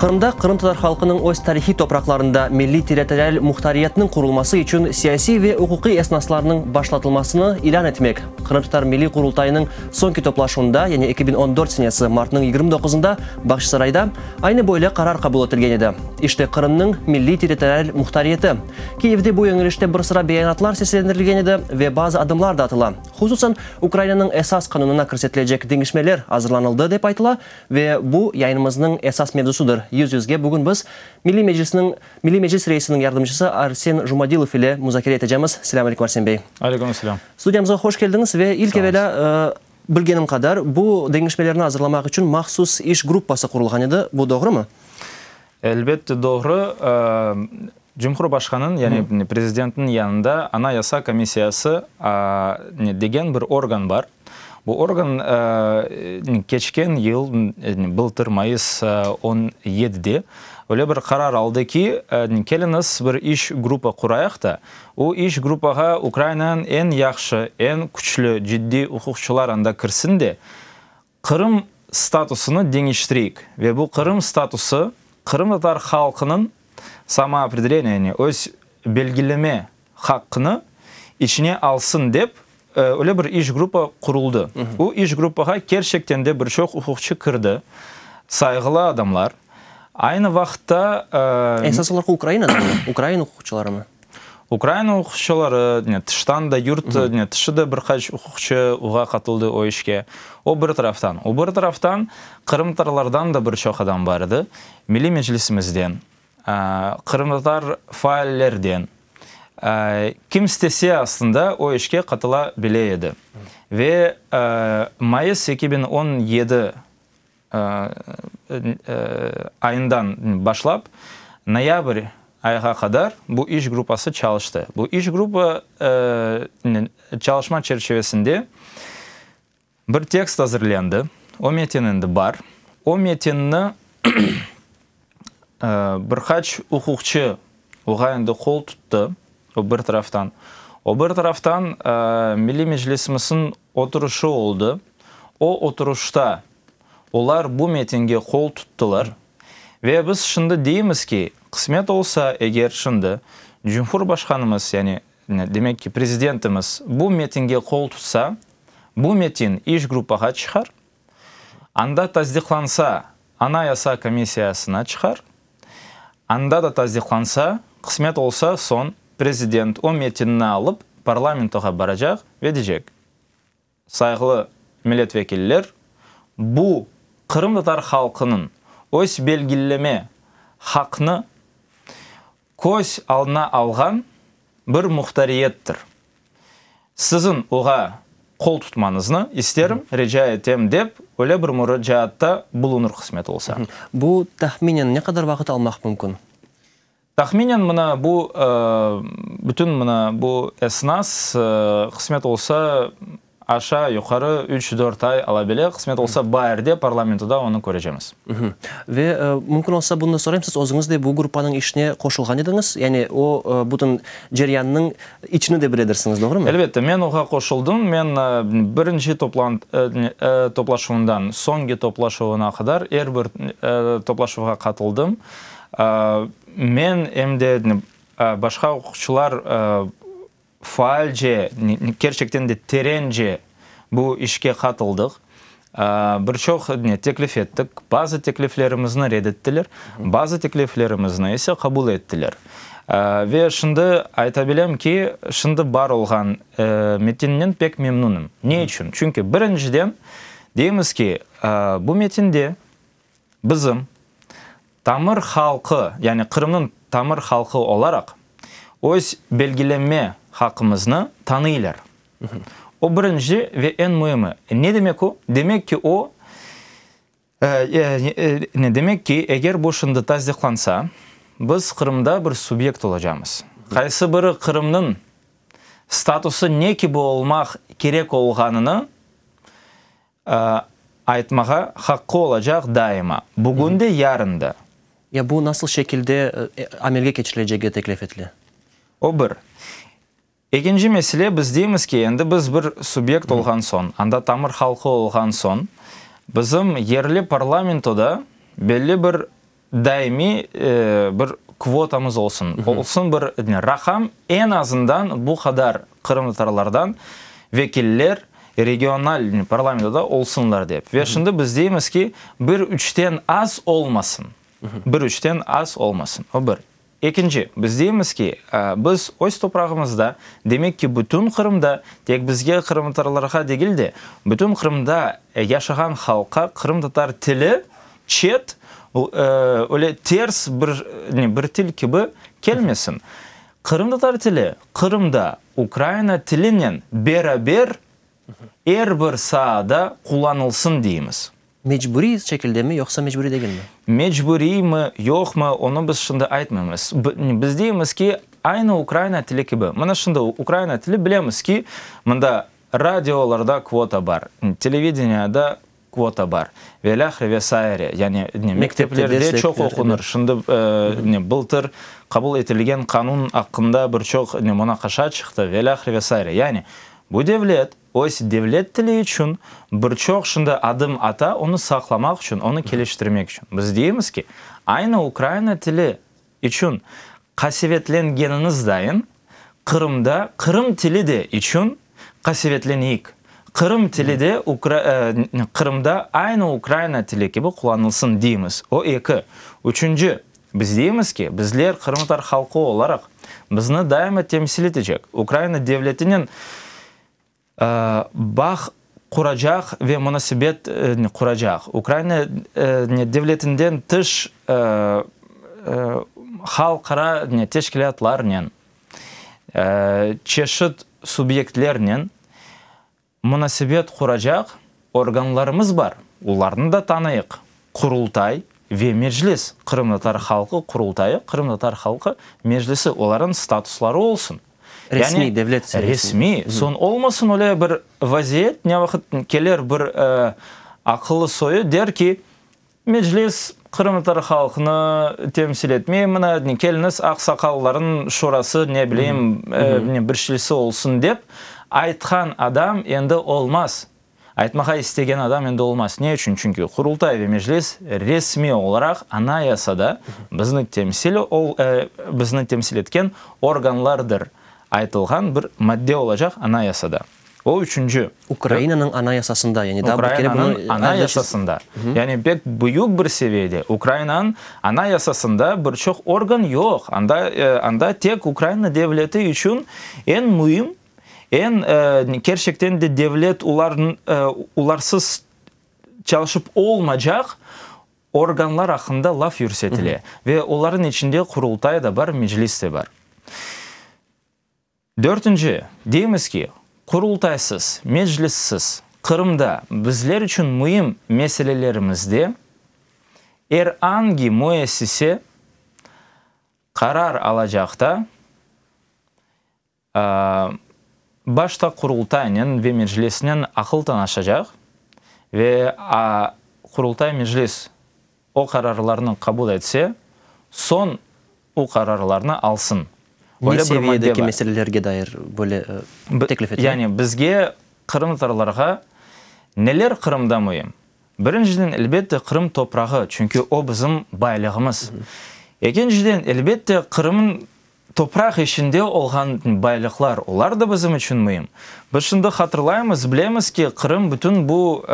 Qırımda qırımtatar halqınıñ öz tarihiy topraqlarında milliy-territorial muhtariyetniñ qurulması içün siyasiy ve uquqiy esnaslarnıñ başlatılmasını ilân etmek Qırımtatar Milliy Qurultayınıñ soñki toplaşuvında, yani 2014 senesi martnıñ 29-ında Bağçasarayda aynı böyle qarar qabul etilgen edi. İşte Qırımnıñ milliy-territorial muhtariyeti. Kiyevde bu yöñelişte bir sıra beyanatlar seslendirilgen edi ve bazı adımlar da atıla. Hususan, Ukrainanıñ Esas qanunına kirsetilecek deñişmeler azırlanıldı, dep aytıla ve bu yayınımıznıñ esas mevzusıdır. Yüz-yüzge bugün biz Milliy Meclisniñ Milliy Meclis reisiniñ yardımcısı Arsen Jumadilov ile muzakere etecemiz. Selâm aleyküm, Arsen bey. Aleyküm selâm. Studiyamızğa hoş keldiñiz ve ilk evelâ, bilgenim qadar, bu deñişmelerni azırlamaq içün mahsus iş gruppası qurulğan edi. Bu doğrumı? Elbette, doğru. Cumhurbaşqanıñ, yani prezidentniñ yanında Anayasa komissiyası degen bir organ bar. Bu organ keçken yıl, bıltır mayıs on yedide öyle bir qarar aldı ki, keliñiz bir iş gruppa qurayıq da, o iş gruppağa Ukrainanıñ eñ yahşı, eñ küçlü, ciddiy uquqçılar anda kirsin de, Qırım statusını deñiştireyik ve bu Qırım statusı qırımtatar halqınıñ samoopredeleniye, yani öz belgileme haqqını içine alsın dep öyle bir iş gruppa quruldı. Bu iş gruppağa kerçekten de bir çoq uquqçı kirdi, sayğılı adamlar. Aynı vaqıtta. Esas olaraq Ukrainadanmı? Ukraina uquqçılarımı? Ukraina uquqçıları, ne, tıştan da, yurt, ne, tışı da bir qaç uquqçı oğa qatıldı o işke. O bir taraftan. O bir taraftan qırımtatarlardan da bir çoq adam bar edi. Milliy Meclisimizden, qırımtatar faallerden. Kim istese aslında o işke qatıla bile edi. Ve mayıs 2017 ayından başlap noyabr ayğa qadar bu iş gruppası çalıştı. Bu iş gruppa çalışma çerçivesinde bir tekst azırlandı. O metin endi bar. O metinni bir qaç uquqçı oğa endi qol tuttı, o bir taraftan. O bir taraftan Milliy Meclisimizniñ oturışı oldı. O oturışta olar bu metinge qol tuttılar. Ve biz şimdi deymiz ki, qısmet olsa, eger şimdi Cumhurbaşqanımız, yani demek ki, prezidentimiz bu metinge qol tutsa, bu metin iş gruppağa çıqar, anda tasdiqlansa, Anayasa komissiyasına çıqar, anda da tasdiqlansa, qısmet olsa, soñ prezident o metinni alıp parlamentoğa baracaq ve deycek, Sayğılı milletvekiller, bu qırımtatar halqınıñ öz belgileme haqnı köz aldına alğan bir muhtariyettir. Siziñ oğa qol tutmañıznı isterim, rica etem, dep öyle bir muracaatta bulunır qısmet olsa. Bu tahminen ne qadar vaqıt almaq mümkün? Tahminen mına bu, bütün mına bu esnas, qısmet olsa, aşağı yuqarı üç-dört ay ala bile, qısmet olsa, baarde parlamentoda onı körecemiz. Ve mümkün olsa, bunı da sorayım, siz özüñiz de bu gruppanıñ işine qoşulğan ediñiz, yani o bütün ceryannıñ içini de biledirsiñiz, doğrumı? Elbette, men oğa qoşuldım. Men birinci toplaşuvından soñki toplaşuvına qadar er bir toplaşuvğa qatıldım. Men em de başqa uquqçılar faalce, kerçekten de terence bu işke qatıldıq. Bir çoq teklif ettik. Bazı tekliflerimizni red ettiler, bazı tekliflerimizni ise qabul ettiler. Ve şimdi ayta bilem ki, şimdi bar olğan metinnen pek memnunım. Ne içün? Çünki birinciden, deymiz ki, bu metinde Bizim tamır halqı, yani Qırımnıñ tamır halqı olaraq öz belgilenme haqqımıznı tanıylar. O birinci ve eñ müimi. Ne demek o? Demek ki, o, demek ki, eger bu şimdi tasdiqlansa, biz Qırımda bir subyekt olacamız. Qaysı biri Qırımnıñ statusı ne kibi olmaq kerek olğanını Aytmağa haqqı olacaq daima, bugün de, yarın da. Ya bu nasıl şekilde amelge keçirilecegi teklif etile? O bir. Ekinci mesele, biz deymiz ki, endi biz bir subyekt olğan soñ, anda tamır halqı olğan soñ, bizim yerli parlamentoda belli bir. daimiy bir kvotamız olsun, olsun bir raqam, eñ azından bu qadar qırımtatarlardan vekiller regional parlamentoda olsunlar dep. Ve şimdi biz deymiz ki, bir üçten az olmasın, bir üçten az olmasın, o bir. Ekinci, biz deymiz ki, biz öz toprağımızda, demek ki, bütün Qırımda, tek bizge, qırımtatarlarğa degil de, bütün Qırımda yaşağan halqqa qırımtatar tili çet, öyle ters bir, ne, bir til kibi kelmesin. Qırımtatar tili Qırımda Ukraina tilinen beraber er bir saada qullanılsın deymiz. Mecburiy şekildemi yoqsa mecburiy degilmi? Mecburiymi, yoqmı, onı biz şimdi aytmaymız. Biz deymiz ki, aynı ukraina tili kibi. Mına şimdi ukraina tili bilemiz ki, mında radiolarda kvota bar, televideniyada kvota bar ve ilâhre ve saire. Yani mekteplerde çoq oqunır. Şimdi bıltır qabul etilgen qanun aqqında bir çoq munaqaşa çıqtı ve ilâhre ve saire. Yani bu devlet Öz devlet tili içün bir çoq şimdi adım ata, onı saqlamaq içün, onı keliştirmek içün. Biz deymiz ki, aynı ukraina tili içün qasevetlengeniñiz dayın, Qırımda qırım tili de içün qasevetleneyik. Qırım tili de Qırımda aynı ukraina tili kibi qullanılsın deymiz. O eki. Üçünci, biz deymiz ki, bizler qırımtatar halqı olaraq bizni daima temsil etecek Ukraina devletinen Bağ quracaq ve munasebet quracaq. Ukraina devletinden tış halqara teşkilâtlarnen, çeşit subyektlernen munasebet quracaq organlarımız bar, olarnı da tanıyıq, Qurultay ve Meclis, Qırımtatar halqı Qurultayı, Qırımtatar halqı Meclisi, olarnıñ statusları olsun. Resmiy, yani, devlet seviyesinde. Resmiy. Soñ olmasın öyle bir vaziyet, ne vaqıt keler bir aqıllı soyu, der ki, Meclis qırımtatar halqını temsil etmey, mına, keliñiz aqsaqalların şurası, ne bileyim, bir şeysi olsun dep aytqan adam endi olmaz. Aytmağa istegen adam endi olmaz. Ne içün? Çünki Qurultay ve Meclis resmiy olaraq Anayasada bizni temsil bizni temsil etken organlardır aytılğan bir madde olacaq Anayasada. O üçünci. Ukrainanıñ Anayasasında, yani daa bir kere bunı Ukrainanıñ Anayasasında. Yani pek büyük bir seviyede. Ukrainanıñ Anayasasında bir çoq organ yoq. Anda anda tek Ukraina devleti içün eñ müim Eñ kerçekten de devlet ularsız çalışıp olmacaq organlar aqqında laf yürsetile ve olarnıñ içinde Qurultay da bar, Meclis de bar. Dörtünci, deymiz ki, Qurultaysız, Meclissiz Qırımda bizler içün müim meselelerimizde er angi müessise qarar alacaqta, Başta Qurultaynen ve Meclisnen aqıl tanışacaq ve Qurultay-Meclis o qararlarnı qabul etse, soñ o qararlarnı alsın. Ne seviyedeki meselelerge dair böyle teklif etile? Yani bizge, qırımtatarlarğa, neler Qırımda müim? Birinciden, elbette, Qırım toprağı, çünki o bizim baylığımız. Ekinciden, elbette, Qırımın Topraq içinde olğan baylıqlar, olar da bizim içün müim. Biz şimdi hatırlaymız, bilemiz ki, Qırım bütün bu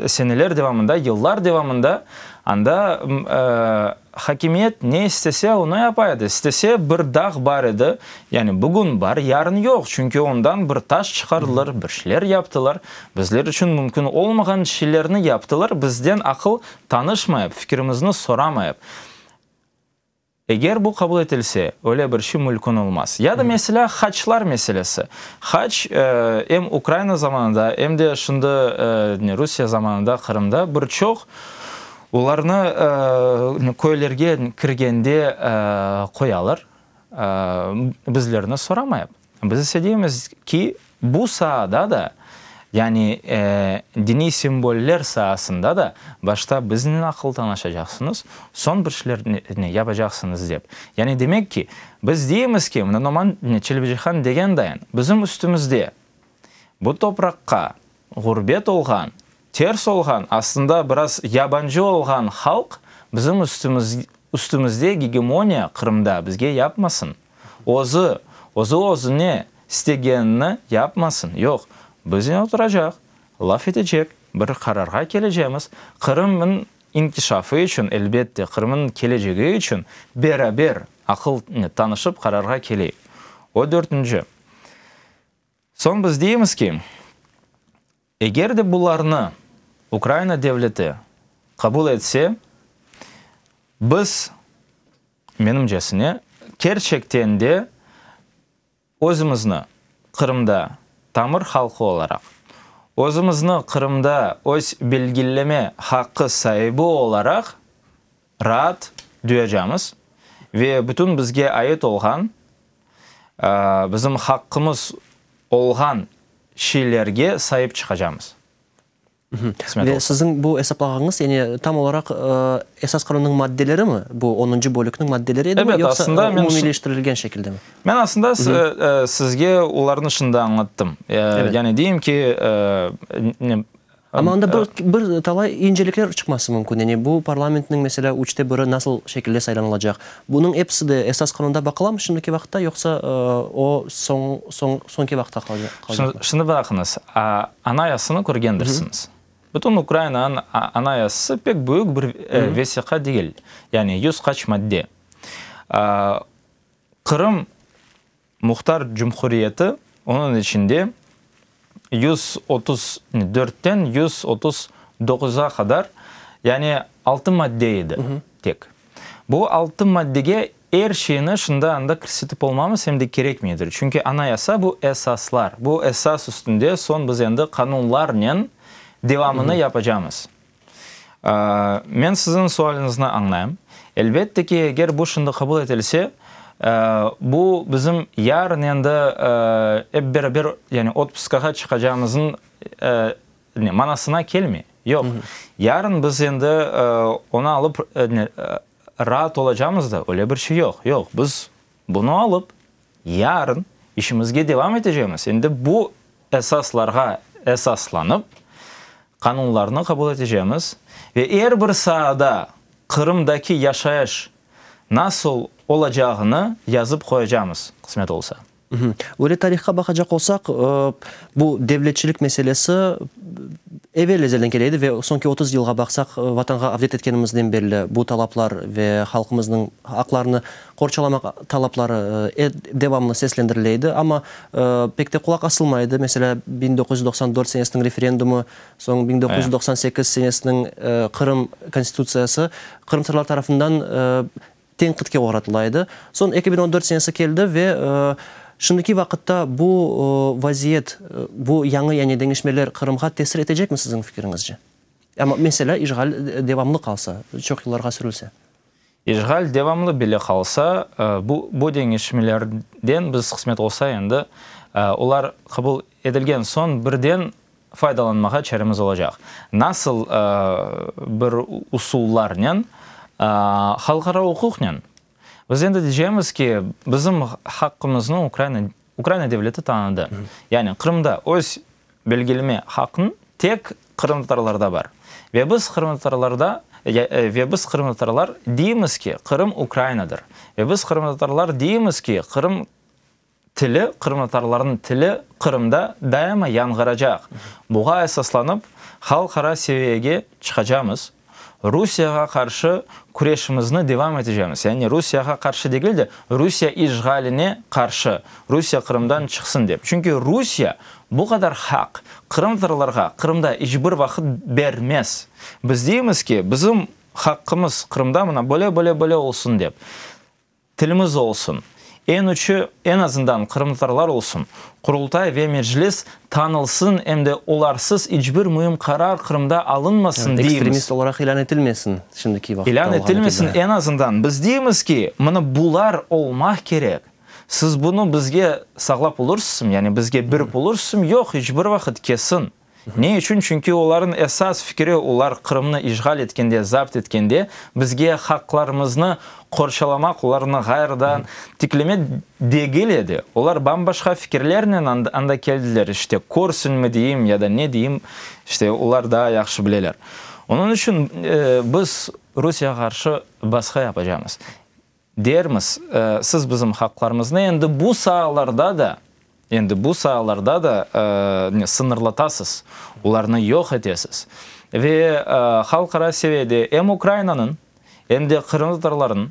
seneler devamında, yıllar devamında anda hakimiyet ne istese, onı yapa edi. İstese, bir dağ bar edi, yani bugün bar, yarın yoq, çünki ondan bir taş çıqardılar, bir şeyler yaptılar, bizler içün mümkün olmağan şeylerni yaptılar, bizden aqıl tanışmayıp, fikirimizni soramayıp. Eger bu qabul etilse, öyle bir şey mülkün olmaz. Ya da, meselâ, haçlar meselesi. Haç em Ukraina zamanında, em de şimdi Rusiye zamanında Qırımda bir çoq olarnı köylerge kirgende qoyalar, bizlerni soramayıp. Biz ise deymiz ki, bu saada da, yani diniy simvoller saasında da başta biznen aqıl tanışacaqsıñız, soñ bir şeyler yapacaqsıñız dep. Yani demek ki, biz deymiz ki, mına Noman Çelebicihan degen dayın, bizim üstümizde bu topraqqa ğurbet olğan, ters olğan, aslında biraz yabancı olğan halq. Bizim üstümiz, üstümizde gegemoniya Qırımda bizge yapmasın. Özü, özü özüne istegenini yapmasın. Yoq, biznen oturacaq, laf etecek, bir qararğa kelecemiz. Qırımnıñ inkişafı içün, elbette, Qırımnıñ kelecegi içün beraber aqıl tanışıp qararğa keleyik. O dörtünci. Soñ biz deymiz ki, eger de bularnı Ukraina devleti qabul etse, biz, menimcesine, kerçekten de özümizni Qırımda tamır halqı olaraq, özümizni Qırımda öz belgileme haqqı saibi olaraq raat duyacamız ve bütün bizge ait olğan, bizim haqqımız olğan şeylerge saip çıqacamız. Qısmet Ve olsa. siziñ bu esaplağanıñız, yani tam olaraq Esas qanunnıñ maddelerimi, bu onuncu bölükniñ maddeleri edimi, Ebet, yoqsa aslında men umumiyleştirilgen şekilde mi? Men aslında sizge olarnı şimdi añlattım. Evet. Yani deyim ki, ne, Amma anda bir, bir talay incelikler çıqması mümkün. Yani bu parlamentniñ, meselâ, üçte biri nasıl şekilde saylanılacaq? Bunıñ episi de Esas qanunda baqılamı şimdiki vaqıtta, yoqsa o soñ, soñ, soñki vaqıtqa qalacaqmı? Şimdi baqıñız, Anayasını körgendirsiñiz. Bütün Ukrainanıñ Anayasası pek büyük bir vesiqa degil, yani yüz qaç madde. Qırım Muhtar Cumhuriyeti onıñ içinde 134-ten 139-a qadar, yani altı madde edi tek. Bu altı maddege er şeyni şimdi anda kirsetip olmamız em de kerekmeydir. Çünki Anayasa bu esaslar, bu esas üstünde soñ biz endi qanunlarnen devamını yapacamız. Men siziñ sualiñizni añlayım. Elbette ki, eger bu şimdi qabul etilse, bu bizim yarın endi ep beraber, yani otpuskağa çıqacağımıznıñ ne, manasına kelmey. Yoq. Yarın biz endi onı alıp, ne, raat olacamız da, öyle bir şey yoq. Yoq, biz bunı alıp, yarın işimizge devam etecemiz. Endi bu esaslarğa esaslanıp, qanunlarnı qabul etecemiz ve er bir saada Qırımdaki yaşayış nasıl olacağını yazıp qoyacamız, qısmet olsa. Öyle tarihqa baqacaq olsaq, bu devletçilik meselesi evel-ezelden kele edi ve soñki 30 yılğa baqsaq, Vatanğa avdet etkenimizden belli bu talaplar ve halqımıznıñ aqlarını qorçalamaq talapları devamlı seslendirile edi, amma pek de qulaq asılmay edi. Meselâ, 1994 senesiniñ referendumı, soñ 1998 senesiniñ Qırım Konstitutsiyası qırımtatarlar tarafından tenqitke oğratıla edi. Soñ 2014 senesi keldi ve şimdiki vaqıtta bu vaziyet, bu yañı yani deñişmeler Qırımğa tesir etecekmi siziñ fikiriñizce? Amma meselâ, işğal devamlı qalsa, çoq yıllarğa sürülse. İşğal devamlı bile qalsa, bu bu deñişmelerden biz, qısmet olsa endi, olar qabul etilgen soñ birden faydalanmağa çaremiz olacaq. Nasıl bir usullarnen? Halqara uquqnen. Biz endi diycemiz ki, bizim haqqımıznı Ukraina Ukraina devleti tanıdı. Yani Qırımda öz belgileme haqqın tek qırımtatarlarda bar. Ve biz qırımtatarlarda ve biz qırımtatarlar deymiz ki, Qırım Ukrainadır. Ve biz qırımtatarlar deymiz ki, Qırım tili, qırımtatarlarnıñ tili Qırımda daima yañğıracaq. Buğa esaslanıp, halqara seviyege çıqacamız. Rusiyağa qarşı küreşimizni devam etecemiz. Yani Rusiyağa qarşı degil de, Rusiya işğaline qarşı, Rusiya Qırımdan çıqsın dep. Çünki Rusiya bu qadar haq qırımtatarlarğa Qırımda iç bir vaqıt bermez. Biz deymiz ki, bizim haqqımız Qırımda mına böyle, böyle, böyle olsun dep. Tilimiz olsun. Eñ üçü, eñ azından qırımtatarlar olsun, Qurultay ve Meclis tanılsın em de olarsız iç bir müim qarar Qırımda alınmasın Evet, deymiz. ekstremist olaraq ilân etilmesin şimdiki vaqıtta İlân olğanı etilmesin kibi. eñ azından. Biz deymiz ki, mına bular olmaq kerek. Siz bunı bizge saqlap olursızmı, yani bizge berip olursızmı? Yoq, iç bir vaqıt kesin. Ne içün? Çünki olarnıñ esas fikri, olar Qırımnı işğal etkende, zapt etkende, bizge haqlarımıznı qorçalamaq, olarnı ğayrıdan tiklemek degil edi. Olar bam-başqa fikirlernen anda keldiler, işte, körsünmi deyim ya da ne deyim, işte, olar daa yahşı bileler. Onıñ içün biz. Rusiyege qarşı basqı yapacamız. Dermiz, siz bizim haqlarımıznı endi bu saalarda da, endi bu saalarda da sıñırlatasız, olarnı yoq etesiz. Ve halqara seviyede em Ukrainanıñ, em de qırımtatarlarnıñ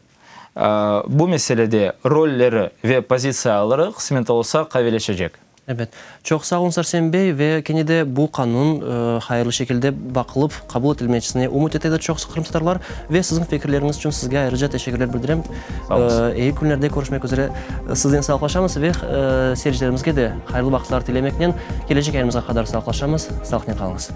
bu meselede rolleri ve pozitsiyaları qısmet olsa qavileşecek. Ebet. Çoq sağ oluñ, Arsen bey, ve kene de bu qanun hayırlı şekilde baqılıp, qabul etilmesine ümüt etedir çoqusı qırımtatarlar. Ve siziñ fikirleriñiz içün sizge ayrıca teşekkürler bildirem. Sağ oluñız. Eyi künlerde körüşmek üzere sizden sağlıqlaşamız ve seyircilerimizge de hayırlı vaqıtlar tilemeknen kelecek yayınımızğa qadar sağlıqlaşamız. Sağlıqnen qalıñız.